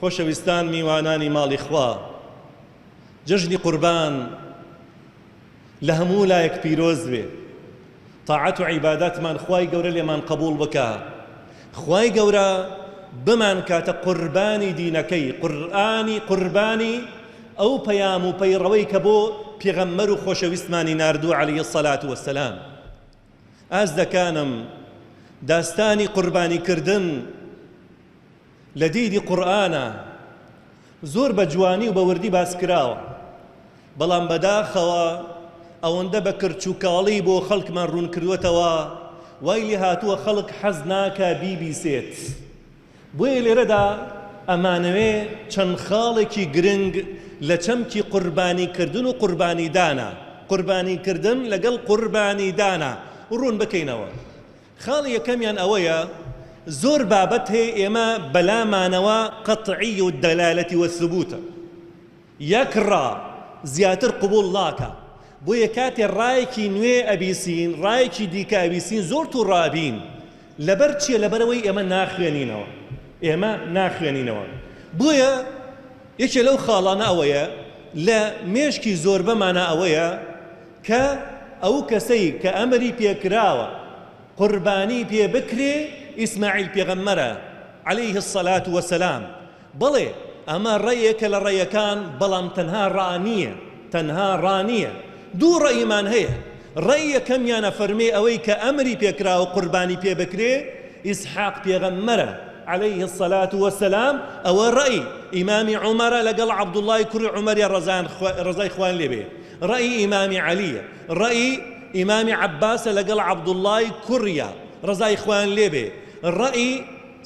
خۆشەویستان میوانانی ماڵی خوا جەژنی قوربان لە هەموو لایەک پیرۆز بێ تاعەت و عیباداتمان خوای گەورە لێمان قبوڵ بکا خوای گەورە بمان کاتە قوربانی دینەکەی قورئانی قوربانی ئەو پەیام و پەیڕەوەی کە بۆ پێغەمبەر و خۆشەویستمانی ناردووە علیە الصلوة والسلام ئازدەکانم داستانی قوربانی کردن لە دیدی قورئانا زۆر بە جوانی و بە وردی باس کراوە، بەڵام بەداخەوە ئەوەندە بە کرچ و کاڵی بۆ خەڵکمان ڕوون کردووەتەوە وای لێ هاتووە خەڵک حەز ناکا بیبیسێت. بۆیە لێرەدا ئەمانەوێ چەند خاڵێکی گرنگ لە چەمکی قوربانی کردن و قوربانی دانا، قوربانی کردن لەگەڵ قوربانی دانا، ڕوون بکەینەوە. خاڵی یەکەمیان ئەوەیە زۆر بابەت هەیە ئێمە بەلامانەوە قطعی الدلالة والثبوت یەک ڕا زیاتر قبوڵ ناکا بۆیە کاتێ ڕایەکی نوێ ئەبیسین ڕایەکی دیکە ئەبیسین زۆر توڕە ئەبین لەبەر چیە لەبەرئەوەی ئێمە ناخوێنینەوە ئێمە ناخوێنینەوە بۆیە یەکێ لەو خاڵانە ئەوەیە لە مێشکی زۆربەمانا ئەوەیە کە ئەو کەسەی کە ئەمری پێ کراوە قوربانی پێ بکرێ ئیسماعیل پێغەمبەرە علیه الصلوە والسلام بەڵێ ئەمە ڕەیێکە لە ڕەیەکان بەڵام تەنها ڕا نییە تەنها ڕا نییە دوو ڕەیمان هەیە ڕەی یەکەمیان ئەفەرمێ ئەوەی کە ئەمری پێ کراوە قوربانی پێ بکرێ ئیسحاق پێغەمبەرە علیه الصلوە والسلام ئەوە ڕەی ئیمامی عومەرە لەگەڵ عەبدوڵڵای کوڕی عومەریە ڕەزای خوایان لێ بێ ڕەئی ئیمامی عەلیە، ڕەئی ئیمامی عەباسە لەگەڵ عەبدوڵڵای کوڕیا، ڕەزای خوایان لێ بێ، ڕەئی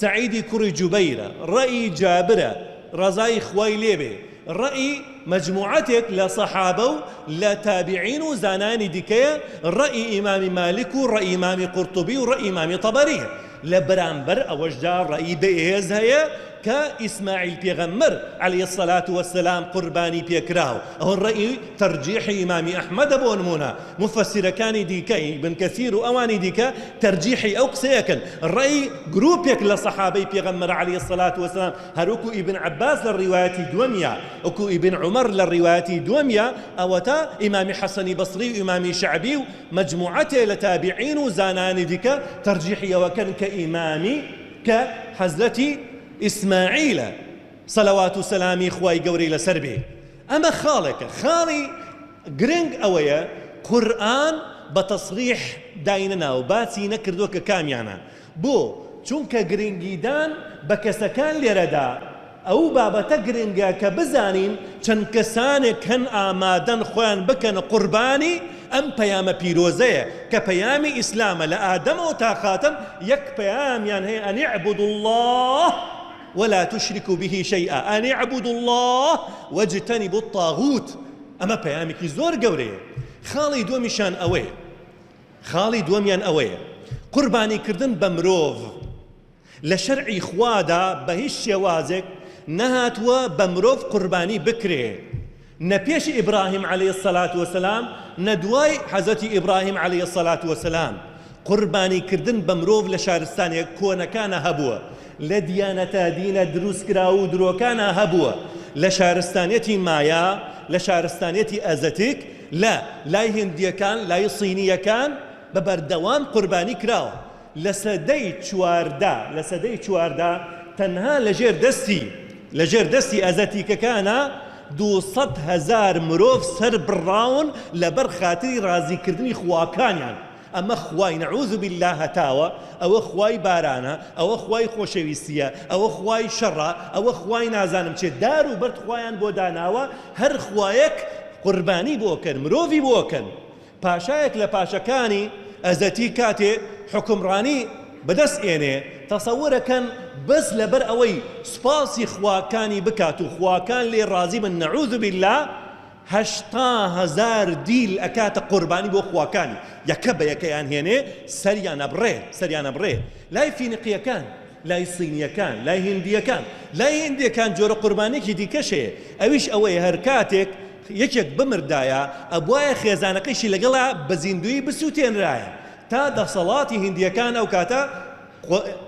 سەعیدی کوڕی جوبەیرە، ڕەئی جابرە، ڕەزای خوای لێ بێ، ڕەئی مەجموعەتێک لە سەحابە و لە تابعین و زانایانی دیکەیە، ڕەئی ئیمامی مالک و ڕەئی ئیمامی قورتوبی و ڕەئی ئیمامی تەبەریە. لە بەرامبەر ئەوەشدا ڕەئی بەهێز هەیە کە ئیسماعیل پێغەمبەر علیە الصلوە والسلام قوربانی پێکراو، ئەوە ڕەئی تەرجیحی ئیمامی ئەحمەدە بۆ نموونە، موفەسیرەکانی دیکە ئیبن کەسیر و ئەوانی دیکە تەرجیحی ئەو قسەیەکەن، ڕەئی گروپێک لە سەحابەی پێغەمبەر علیە الصلوە والسلام هەروەکو ئیبن عەباس لە ڕیوایەتی دووەمیا، وەکو ئیبن عومەر لە ڕیوایەتی دووەمیا، ئەوەتا ئیمامی حەسەنی بەسری و ئیمامی شەعبی و مەجموعەتێ لە تابعین و زانایانی دیکە تەرجیحی ئەوەکەن کە ئیمامی کە حەزرەتی ئیسماعیلە سەلەوات و سەلامی خوای گەورەی لەسەر بێ ئەمە خاڵێکە خاڵی گرنگ ئەوەیە قورئان بە تەسریح داینەناوە باسی نەکردووە کە کامیانە بۆ؟ چونکە گرنگیدان بە کەسەکان لێرەدا ئەو بابەتە گرنگە کە بزانین چەند کەسانێک هەن ئامادەن خۆیان بکەنە قوربانی ئەم پەیامە پیرۆزەیە کە پەیامی ئیسلامە لە ئادەمەوە تا خاتەم یەک پەیامیان هەیە ان اعبدوا اللە ولا تشرکوا به شیئا ان اعبدوا اللە واجتنبوا الطاغوت ئەمە پەیامێکی زۆر گەورەیە خاڵی دووەمیشان ئەوەیە خاڵی دووەمیان ئەوەیە قوربانی کردن بە مرۆڤ لە شەرعی خوادا بە هیچ شێوازێک نەهاتووە بە مرۆڤ قوربانی بکرێ نە پێش ئیبراهیم علیە الصلوە والسلام نە دوای حەزرەتی ئیبراهیم علیە الصلوە والسلام قوربانی کردن بە مرۆڤ لە شارستانیە کۆنەکانا هەبووە لە دیانەتە دینە دروستکراو و درۆکانا هەبووە لە شارستانیەتی مایا لە شارستانیەتی ئەزەتیک لە لای هندیەکان لای صینیەکان بە بەردەوام قوربانی کراوە لە سەدەی 14 لە سەدەی 14 تەنها لە ژێر دەستی لە ژێر دەستی ئەزەتیکەکانا 200 هەزار مرۆڤ سەر بڕاون لەبەر خاتری ڕازیکردنی خواکانیان ئەمە خوای نعوذ باللە هەتاوە، ئەوە خوای بارانە، ئەوە خوای خۆشەویستیە، ئەوە خوای شەڕە، ئەوە خوای نازانم چیە، دار و بەرد خوایان بۆ داناوە، هەر خوایەک قوربانی بۆ کەن، مرۆڤی بۆ کەن. پاشایەک لە پاشەکانی ئەزەتی کاتێ حوکمڕانی بەدەست ئێنێ، تەسەورەکەن بەس لەبەر ئەوەی سوپاسی خواکانی بکات و خواکان لێی ڕازی بن نعوذ باللە، 80,000 دیل ئەکاتە قوربانی بۆ خواکانی، یەکە بە یەکەیان هێنێ سەریان ئەبڕێ، سەریان ئەبڕێ. لای فینیقییەکان، لای صینییەکان، لای هیندییەکان، لای هیندییەکان جۆرە قوربانییەکی دیکەش هەیە، ئەویش ئەوەیە هەرکاتێک یەکێک بمردایە ئەبوایە خێزانەکەیشی لەگەڵا بە زیندوویی بسووتێنرایە، تا دەسەڵاتی هیندییەکان ئەوکاتە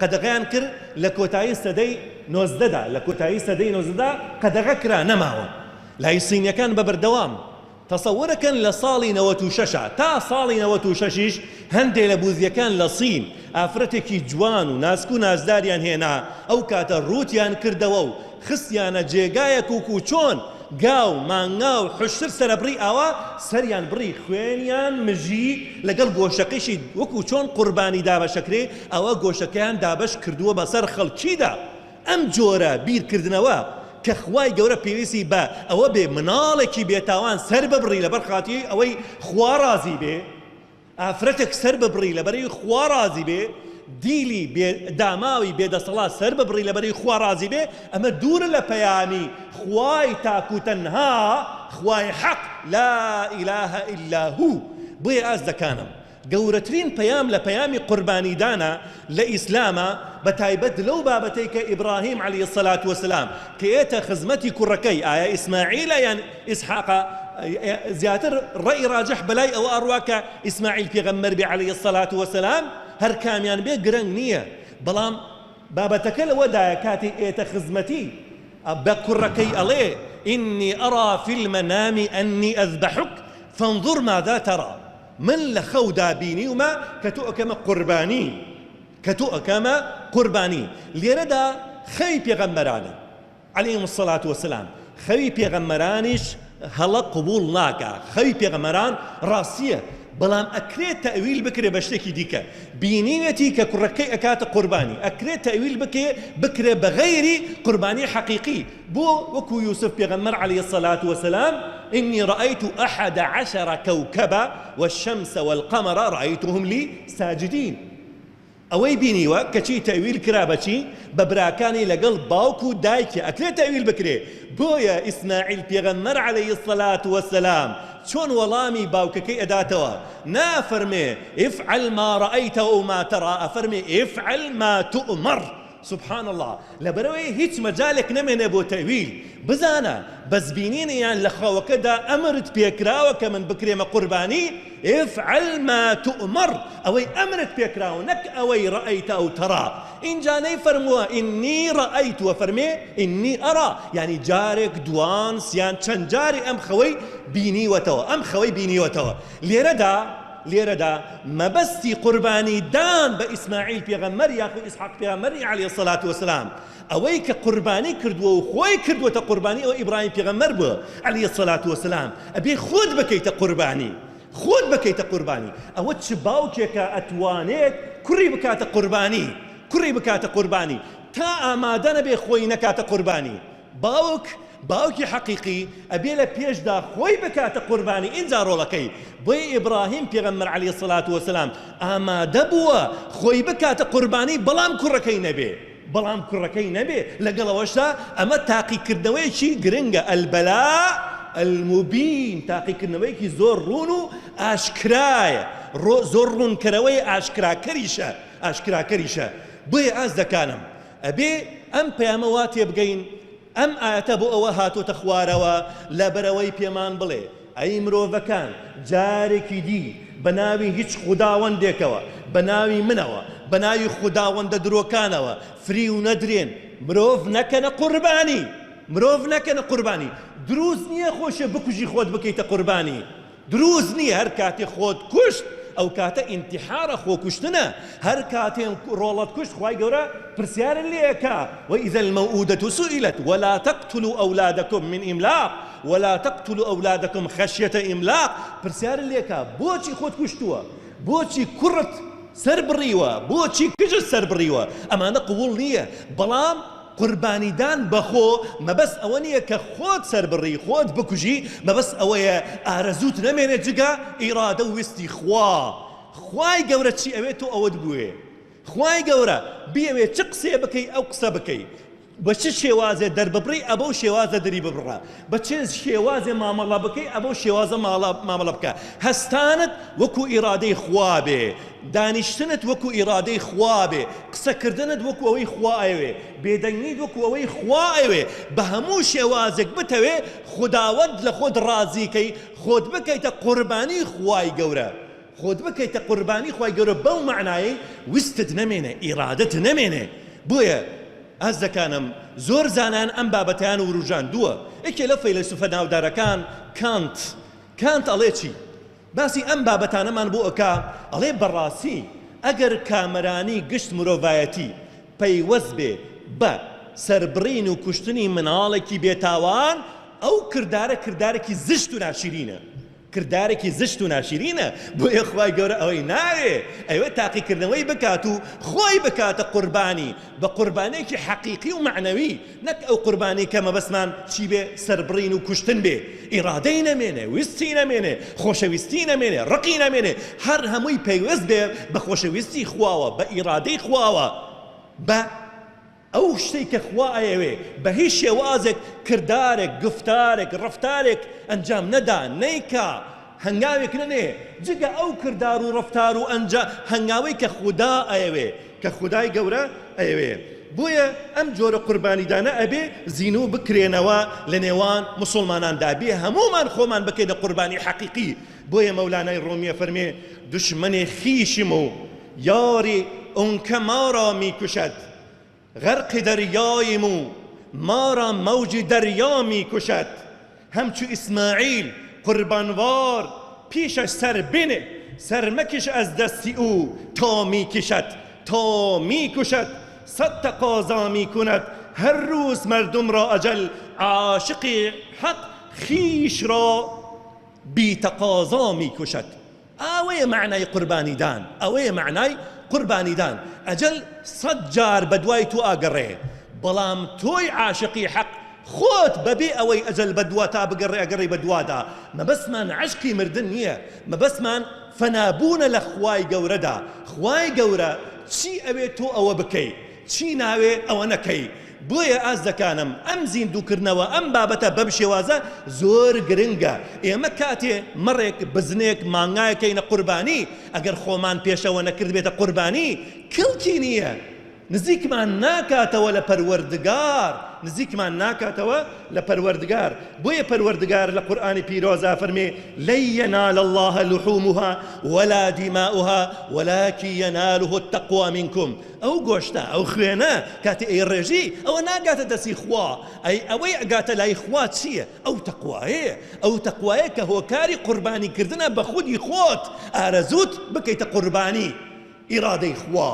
قەدەغەیان کرد لە کۆتایی سەدەی. نۆزدەدا، لە کۆتایی سەدەی نۆزدەدا قەدەغە کرا، نەماوە. لای سینیەکان بە بەردەوام. تەسەورەکەن لە ساڵی نەوەت و شەشا تا ساڵی 96 یش هەندێ لە بوزیەکان لە سین ئافرەتێکی جوان و ناسک و نازداریان هێنا ئەو کاتە ڕووتیان کردەوە و خستیانە جێگایەک وکو چۆن گا و مانگا و حوشتر سەرەبڕی ئاوا سەریان بڕی خوێنیان مژی لەگەڵ گۆشەکەیشی وەکو چۆن قوربانی دابەشەکرێ ئەوە گۆشەکەیان دابەش کردووە بەسەر خەڵکیدا. ئەم جۆرە بیرکردنەوە کە خوای گەورە پێویستی بە ئەوە بێ مناڵێکی بێتاوان سەر ببڕی لەبەر خاتری ئەوەی خوا ڕازی بێ، ئافرەتێک سەر ببڕی لەبەرەی خوا ڕازی بێ، دیلی بێ داماوی بێ دەسەڵات سەر ببڕی لەبەرەی خوا ڕازی بێ، ئەمە دوورە لە پەیامی خوای تاک و تەنها، خوای حەق، لا الە الا هو. بۆیە ئازدەکانم گەورەترین پەیام لە پەیامی قوربانیدانە لە ئیسلاما بە تایبەت لەو بابەتەی کە ئیبراهیم علیە الصلوە والسلام کە یەتە خزمەتی کوڕەکەی ئایا ئیسماعیلە یان ئیسحاقە زیاتر ڕەئی ڕاجح بەلای ئەوە ئەڕوا کە ئیسماعیل پێغەمبەر بێ علیە الصلوە والسلام هەر کامیان بێ گرنگ نییە بەڵام بابەتەکە لەوەدایە کاتێ ئێتە خزمەتی بە کوڕەکەی ئەڵێ إني أرى في المنام أني أذبحك فانظر ماذا ترى من لە خەودا بینیومە کە تۆ ئەکەمە قوربانی، کە تۆ ئەکەمە قوربانی. لێرەدا خەوی پێغەمبەرانە، علیهم الصلوة والسلام، خەوی پێغەمبەرانیش هەڵە قبوڵ ناکا، خەوی پێغەمبەران ڕاستیە، بەڵام ئەکرێ تەئویل بکرێ بە شتێکی دیکە، بینیوێتی کە کوڕەکەی ئەکاتە قوربانی، ئەکرێ تەئویل بکێ بکرێ بە غەیری قوربانی حەقیقی، بۆ وەکو یوسف پێغەمبەر علیە الصلوە والسلام انی رأیت احد عشر کوکبا والشمس والقمر رأیتهم لی ساجدین ئەوەی بینیوە کەچی تەئویل کرا بەچی بە براکانی لەگەڵ باوک و دایکی ئەکرێ تەئویل بکرێ بۆیە ئیسماعیل پێغەمبەر علیە الصلوە والسلام چۆن وەڵامی باوکەکەی ئەداتەوە نافەرمێ افعل ما رأیت او ما تری ئەفەرمێ افعل ما تؤمر سبحان اللە لەبەرئەوەی هیچ مەجالێک نەمێنێ بۆ تەئویل بزانە بەس بینینی یان لە خەوەکەدا ئەمرت پێکراوە کە من بکرێمە قوربانی افعل ما تؤمر ئەوەی ئەمرت پێکراوە نەک ئەوەی رأیت او تری ئینجا نەیفەرمووە انی رأیت ئەفەرمێ انی ارا یانی جارێک دوان سیان چەند جارێ ئەم خەوەی بینیوەتەوە ئەم خەوەی بینیوەتەوە لێرەدا لێرەدا مەبەستی قوربانی دان بە ئیسماعیل پێغەمبەر یاخود ئیسحاق پێغەمبەر نیە علیە الصلوە والسلام، ئەوەی کە قوربانی کردووە و خۆی کردووەتە قوربانی ئەوە ئیبراهیم پێغەمبەر بووە علیە الصلوە والسلام، ئەبێ خۆت بکەیتە قوربانی، خۆت بکەیتە قوربانی، ئەوە چ باوکێکە ئەتوانێت کوڕی بکاتە قوربانی، کوڕی بکاتە قوربانی تا ئامادە نەبێ خۆی نەکاتە قوربانی، باوک، باوکی حەقیقی ئەبێ لە پێشدا خۆی بکاتە قوربانی ئینجا ڕۆڵەکەی، بۆیە ئیبراهیم پێغەمبەر علیە الصلوە والسلام ئامادە بووە خۆی بکاتە قوربانی بەڵام کوڕەکەی نەبێ، بەڵام کوڕەکەی نەبێ، لەگەڵ ئەوەشدا ئەمە تاقیکردنەوەیەکی گرنگە، البلاء المبین، تاقیکردنەوەیەکی زۆر ڕوون و ئاشکرایە، زۆر ڕوونکەرەوەی ئاشکراکەریشە، ئاشکراکەریشە، بۆیە ئازدەکانم ئەبێ ئەم پەیامە وا تێبگەین ئەم ئایەتە بۆ ئەوە هاتۆتە خوارەوە لەبەرئەوەی پێمان بڵێ ئەی مرۆڤەکان جارێکی دی بە ناوی هیچ خوداوەندێکەوە بە ناوی منەوە بە ناوی خوداوەندە درۆکانەوە فریو نەدرێن مرۆڤ نەکەنە قوربانی مرۆڤ نەکەنە قوربانی دروست نییە خۆشێ بکوژی خۆت بکەیتە قوربانی دروست نیە هەر کاتێ خۆت کوشت ئەو کاتە ئینتیحارە خۆکوشتنە هەر کاتێ ڕۆڵەت کوشت خوای گەورە پرسیارت لێ ئەکا وإذا الموءودة سئلت ولا تقتلوا أولادكم من إملاق ولا تقتلوا أولادكم خشية إملاق پرسیارت لێ ئەکا بۆچی خۆت کوشتووە بۆچی کوڕت سەر بڕیوە بۆچی کچت سەر بڕیوە ئەمانە قبوڵ نییە بەڵام قوربانیدان بە خۆ مەبەست ئەوە نییە کە خۆت سەربڕی، خۆت بکوژی، مەبەست ئەوەیە ئارەزووت نەمێنێت جگە ئیرادە و ویستی خوا، خوای گەورە چی ئەوێت تۆ ئەوەت بوێ، خوای گەورە بیەوێ چ قسەیە بکەی ئەو قسە بکەی، بە چ شێوازێ دەرببڕی ئەبەو شێوازە دەریببڕە، بە چ شێوازێ مامەڵە بکەی ئەبەو شێوازە مامەڵە بکە، هەستانت وەکو ئیرادەی خوا بێ، دانیشتنت وەکو ئیرادەی خوا بێ، قسەکردنت وەکو ئەوەی خوا ئەیەوێ، بێدەنگیت وەکو ئەوەی خوا ئەیەوێ، بە هەموو شێوازێک بتەوێ خوداوەند لە خۆت ڕازی کەی، خۆت بکەیتە قوربانی خوای گەورە، خۆت بکەیتە قوربانی خوای گەورە بەو مەعنایەی ویستت نەمێنێ، ئیرادەت نەمێنێ، بۆیە. ئازیزەکانم زۆر زانایان ئەم بابەتەیان وروژاندووە، یەکێ لەو فەیلەسوفە ناودارەکان کانت، کانت ئەڵێ چی؟ باسی ئەم بابەتانەمان بۆ ئەکا، ئەڵێ بەڕاستی ئەگەر کامەرانی گشت مرۆڤایەتی پەیوەست بێ بە سەربڕین و کوشتنی مناڵێکی بێتاوان، ئەو کردارە کردارێکی زشت و ناشیرینە. کردارێکی زشت و ناشیرینە، بۆیە خوای گەورە ئەوەی ناوێ، ئەیەوێت تاقیکردنەوەی بکات و خۆی بکاتە قوربانی، بە قوربانیەکی حەقیقی و مەعنەوی، نەک ئەو قوربانی کە مەبەستمان چی بێ سەربڕین و کوشتن بێ، ئیرادەی نەمێنێ، ویستی نەمێنێ، خۆشەویستی نەمێنێ، ڕقی نەمێنێ، هەر هەمووی پەیوەست بێ بە خۆشەویستی خواوە، بە ئیرادەی خواوە، بە. ئەو شتەی کە خوا ئەیەوێ بە هیچ شێوازێک کردارێک، گوفتارێک، ڕەفتارێک ئەنجام نەدا، نەیکا، هەنگاوێک نەنێ، جگە ئەو کردار و ڕەفتار و ئەنجا هەنگاوەی کە خودا ئەیەوێ، کە خودای گەورە ئەیەوێ. بۆیە ئەم جۆرە قوربانیدانە ئەبێ زینوو بکرێنەوە لە نێوان موسوڵماناندا، بێ هەموومان خۆمان بکەینە قوربانی حەقیقی. بۆیە مەولانای ڕۆمی ئەفەرمێ، دوشمەنێ خیشم و یاری ئونکە مارا میکوشد غەرق دەریایم و مارا مەوج دەریا میکوشد هەمچو ئیسماعیل قوربانوار پیشش سەر بنێ سەر مەکش ئەز دەستی ئو تا میکشد تا میکوشد سەد تەقازا میکوند هەر روز مردم را ئەجەل عاشقی حەق خیش را بی تەقازا میکوشد. ئاوەیە مەعنای قوربانیدان، ئەوەیە مەعنای قوربانیدان، ئەجەل سەت جار بەدوای تۆ ئەگەڕێ، بەڵام تۆی عاشقی حەق خۆت بەبێ ئەوەی ئەجەل بەدواتا بگەڕێ ئەگەڕێی بەدوادا، مەبەستمان عەشقی مردن نییە، مەبەستمان فەنابوونە لە خوای گەورەدا، خوای گەورە چی ئەوێ تۆ ئەوە بکەی، چی ناوێ ئەوە نەکەی بۆیە ئاززەکانم ئەم زیندووکردنەوە ئەم بابەتە بەم شێوازە زۆر گرنگە ئێمە کاتێ مەڕێک بزنێک مانگایەک کەینە قوربانی ئەگەر خۆمان پێشەوە نەکردبێتە قوربانی کڵکی نییە نزیکمان ناکاتەوە لە پەروەردگار نزیکمان ناکاتەوە لە پەروەردگار بۆیە پەروەردگار لە قورئانی پیرۆزا فەرمێ لن ينال الله لحومها ولا دماؤها ولكن يناله التقوى منكم ئەو گۆشتە، ئەو خوێنە کاتێ ئەیڕێژی ئەوە ناگاتە دەستی خوا، ئەی ئەوەی ئەگاتە لای خوا چییە؟ ئەو تەقوایەیە، ئەو تەقوایە کە هۆکاری قوربانی کردنە بە خودی خۆت، ئارەزووت بکەیتە قوربانی ئیرادەی خوا،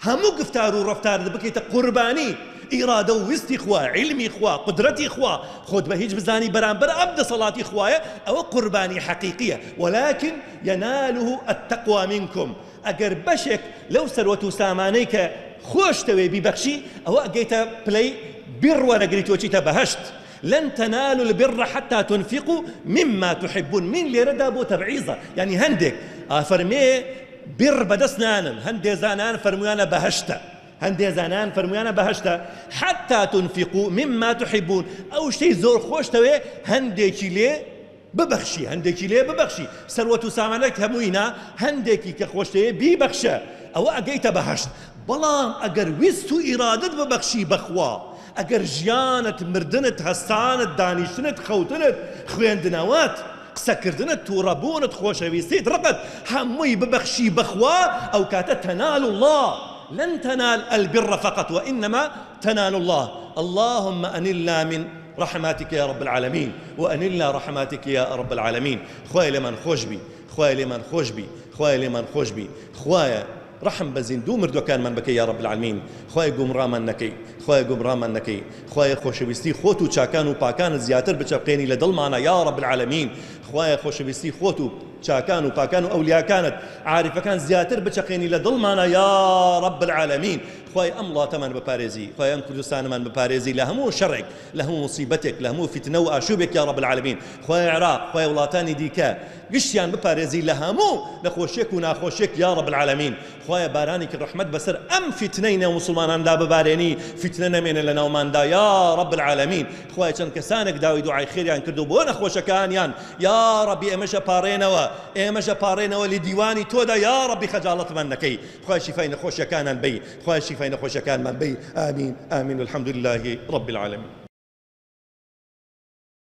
هەموو گفتار و ڕەفتارت بکەیتە قوربانی ئیرادە و ویستی خوا، عیلمی خوا، قودرەتی خوا، خۆت بە هیچ بزانی بەرامبەر ئەم دەسەڵاتی خوایە، ئەوە قوربانی حەقیقیە، ولکن یناله التقوی منکم. ئەگەر بەشێک لەو سەروەت و سامانەی کە خۆشتەوێ بیبەخشی ئەوە ئەگەیتە پلەی بر وەرەگریت و ئەچیتە بەهەشت لن تنالوا البر حتى تنفقوا مما تحبون من لێرەدا بۆ تەبعیزە یعنی هەندێک ئافەرمێ بر بەدەست نانن هەندێ زانان فەرمویانە بەهەشتە هەندێ زانان فەرمویانە بەهەشتە حتى تنفقوا مما تحبون ئەو شتەی زۆر خۆشتەوێ هەندێکی لێ ببەخشی هەندێکی لێ ببەخشی سەروەت و سامانەکت هەمووی نا هەندێکی کە خۆشتەوێ بیبەخشە ئەوە ئەگەیتە بەهەشت بەڵام ئەگەر ویست و ئیرادەت ببەخشی بەخوا ئەگەر ژیانت مردنت هەستانت دانیشتنت خەوتنت خوێندنەوەت قسەکردنت توڕەبوونت خۆشەویستیت ڕقت هەمووی ببەخشی بەخوا ئەوکاتە تنال اللە لن تنال البر فقط وانما تنال اللە اللهم انلنا من رحماتک یا رب العالمین وانلنا رحماتک یا رب العالمین خوایە لێمان خۆش بی خوایە لێمان خۆش بی خوایە لێمان خۆش بی خوایە ڕەحم بە زیندوو مردوەکانمان بکەی یا رب العالمین خوایە گومڕامان نەکەی خوایە گومڕامان نەکەی خوایە خۆشەویستی خۆت و چاکان و پاکانت زیاتر بچەپقێنی لە دڵمانا یا رب العالمین خوایە خۆشەویستی خۆت و چاکان و پاکان و ئەولیاکانت عارفەکان زیاتر بچەقێنی لە دڵمانا یا رب العالمین خوایە ئەم وڵاتەمان بپارێزی، خوایە ئەم کوردستانەمان بپارێزی لە هەموو شەڕێک، لە هەموو موسیبەتێک، لە هەموو فیتنە و ئاشوبێک یا رب العالمین، خوایە عێراق، خوایە وڵاتانی دیکە گشتیان بپارێزی لە هەموو نەخۆشیەک و ناخۆشیەک یا رب العالمین، خوایە بارانێکی ڕەحمەت بەسەر ئەم فیتنەی نێو موسڵماناندا ببارێنی، فیتنە نەمێنێ لە ناوماندا یا رب العالمین، خوایە چەند کەسانێک داوای دوعای خێریان کردو بۆ نەخۆشەکانیان یا ربی ئێمەش ئەپاڕێنەوە، ئێمەش ئەپاڕێنەوە لە دیوانی تۆدا یا ربی خەجاڵەتمان نەکەی. خوایە شیفای نەخۆشیەکانان بەی خوایە شیفای نەخۆشیەکانمان بەی آمین آمین والحمد لله رب العالمین.